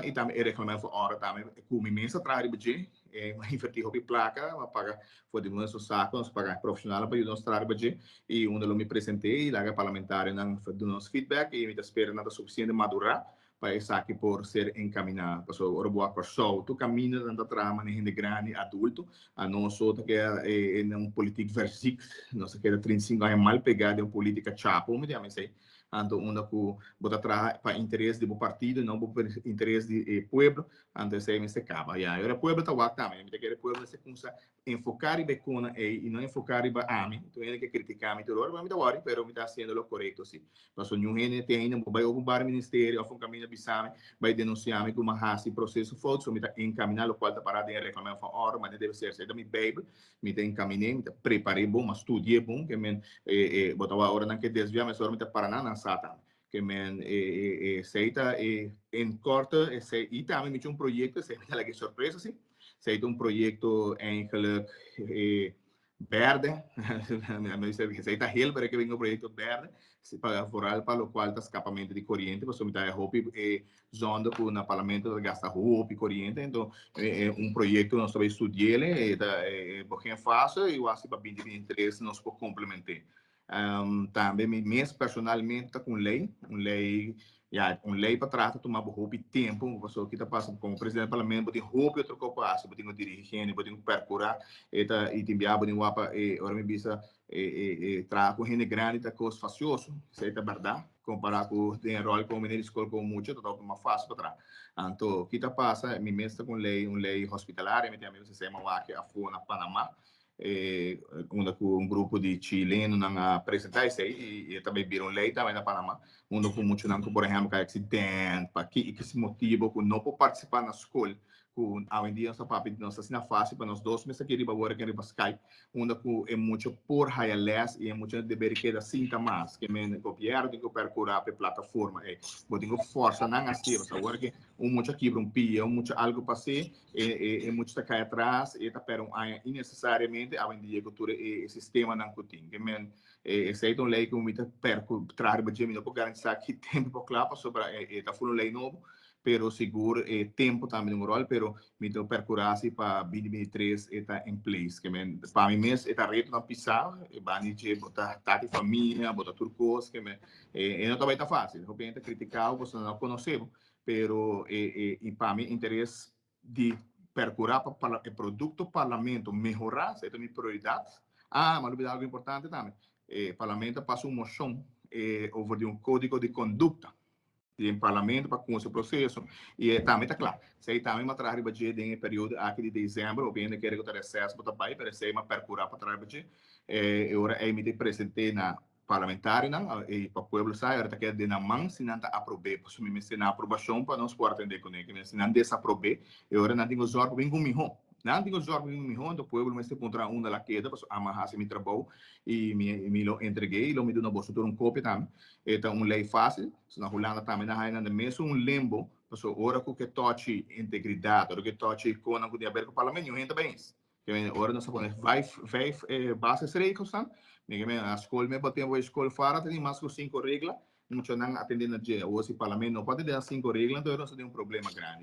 I tambe e reglamento van orde tambe ku mi mes a traha riba dje. Mi a invertí hopi plaka, mi a paga for di nuestro sako, nos a paga profeshonalnan pa yuda nos traha riba dje. I unda lo mi present'é i laga e parlamentarionan duna nos feedback i mi ta spera nan ta sufisiente madurá pa esaki por ser encaminá. Pasobra ora bo a Kòrsou, tur kaminda nan ta traha manera hende grandi, adulto. Anos so ta keda den un politiek verziekt. Nos ta keda 35 aña mal pegá den un polítika chapo, mi ta yama esei. Anto unda ku bo ta traha pa interes di bo partido i no bo interes di e pueblo, anto esei mester kaba. Ya, e ora e pueblo ta wak tambe. Mi ta kere e pueblo mester kumsa enfoká riba e kona ei i no enfoká riba ami. Tur hende ke kritiká mi tur ora, mi ta wòri, pero mi ta hasiendo lo korekto si. Pasobra niun hende te ainda bo bai openbaar ministerio òf un kaminda bisa mi, bai denunsiá mi ku mi a hasi proseso fout, so mi ta enkaminá lokual ta pará den e reglamento van orde, manera debe ser. Esei ta mi Beibel, mi ta enkaminé, mi ta prepar'é bon, mi a studi'é bon, ke men bo ta wak ora nan ke desviá mi, esei ora mi ta para nan, nan sa tambe. Ke men esei ta e en korte esei i tambe mi tin un proyekto, esei mi ta laga e sorpresa si. Esei ta un proyekto eigenlijk berde, mi bisa esei ta hel pero e ke bin un proyekto berde, pa vooral pa lokual ta skapamentu di koriente pasobra mi ta haya hopi e zonde ku na parlamento ta gasta hopi koriente, enton un proyekto nos ta bai studi'el e ta begin fase i wak si pa 2023 nos por komplement'é. Tambe mi mes personalmente ta ku un lei, un lei, ya, un lei pa traha ta tuma bo hopi tempu, pasobra ki ta pasa komo presidente di parlamento bo tin hopi otro kos pa hasi, bo tin ku dirigi hende, bo tin ku perkurá, e ta, i tin biaha bo tin wak pa e, ora mi bisa e e e traha ku hende grandi ta kos fasioso, esei ta bèrdat, kompará ku den e ròl komo meneer di skol komo mucha ta tabata mas fásil pa traha. Anto ki ta pasa, mi mes ta ku un lei, un lei hospitalario, mi tin amigo esei mi a wak afó na Panama, E unda ku un grupo di chilenonan a presentá esei i e ta bai bira un lei tambe na Panama, unda ku muchanan ku por ehèmpel ka aksident pa ki i kis motibu ku no por partisipá na skol, ku awendia nos ta papia nos ta asina fásil pa nos dos mes aki riba wòrdu ken riba Skype, unda ku e mucha por haya lès i e mucha no deber di keda sinta mas, ke men gobièrnu tin ku perkurá pa e plataforma ei. Bo tin ku fòrsa nan hasié, pasobra awor ke un mucha kibra un pia, un mucha algu pas'é, E mucha ta kai atras, e ta pèrdè un aña innesesariamente, awendia ku tur e sistemanan ku tin. Ke men, esei ta un lei ku mi ta pèr ku traha riba dje, mi no por garantisá ki tempu por kla pasobra e ta ful un lei nobo, pero sigur e tempu tambe tin un ròl, pero mi ta pèrkurá si pa 2023 e ta in place. Ke men, pa mi mes e ta retonan pisá, e banda di dje bo ta tati famia, bo ta tur kos, ke men, e no ta bai ta fásil. Hopi hende ta kritiká bo pasobra nan no konosé bo, Pero e e pa mi interes di percura pa e producto parlamento mehora, esey ta mi prioridad. Ah, mi a lubida algo importante tambe. E parlamento a pasa un mocion over di un codigo di conducta den parlamento pa cuminsa e proceso y e tambe ta cla. Esey tambe mi a traha riba dje den e periodo aki di december. Hopi hende kere cu ta reces bo ta bay, pero esey mi a percura pa traha riba dje. E ora ey mi ta presente na Parlamentarionan i pa pueblo sa e ta keda den nan man si nan ta aprob'é, pasobra mi mester nan aprobashon pa nos por atendé kuné. Kimen si nan desaprob'é, e ora nan tin ku zòrg pa bin ku mihó. Nan tin ku zòrg pa bin ku mihó, anto pueblo mester puntra unda la keda, pasobra ami a hasi mi trabou i mi mi lo entreg'é i lo mi duna boso tur un kopia tambe. E ta un lei fásil, so na Hulanda tambe nan haña nan den mesun limbo, pasobra ora ku ke tòchi integridat, ora ku ke tòchi konan ku tin aber ku parlamento, niun hende ta bai eens. Ke men ora nos a pone vijf basisregelsnan, mi ke men na skol me bo tempo e skol fara ta tin mas ku sinku regla, muchanan atende na dje. Awor si parlamento no por atende na sinku regla, entonces nos ta tin un problema grandi.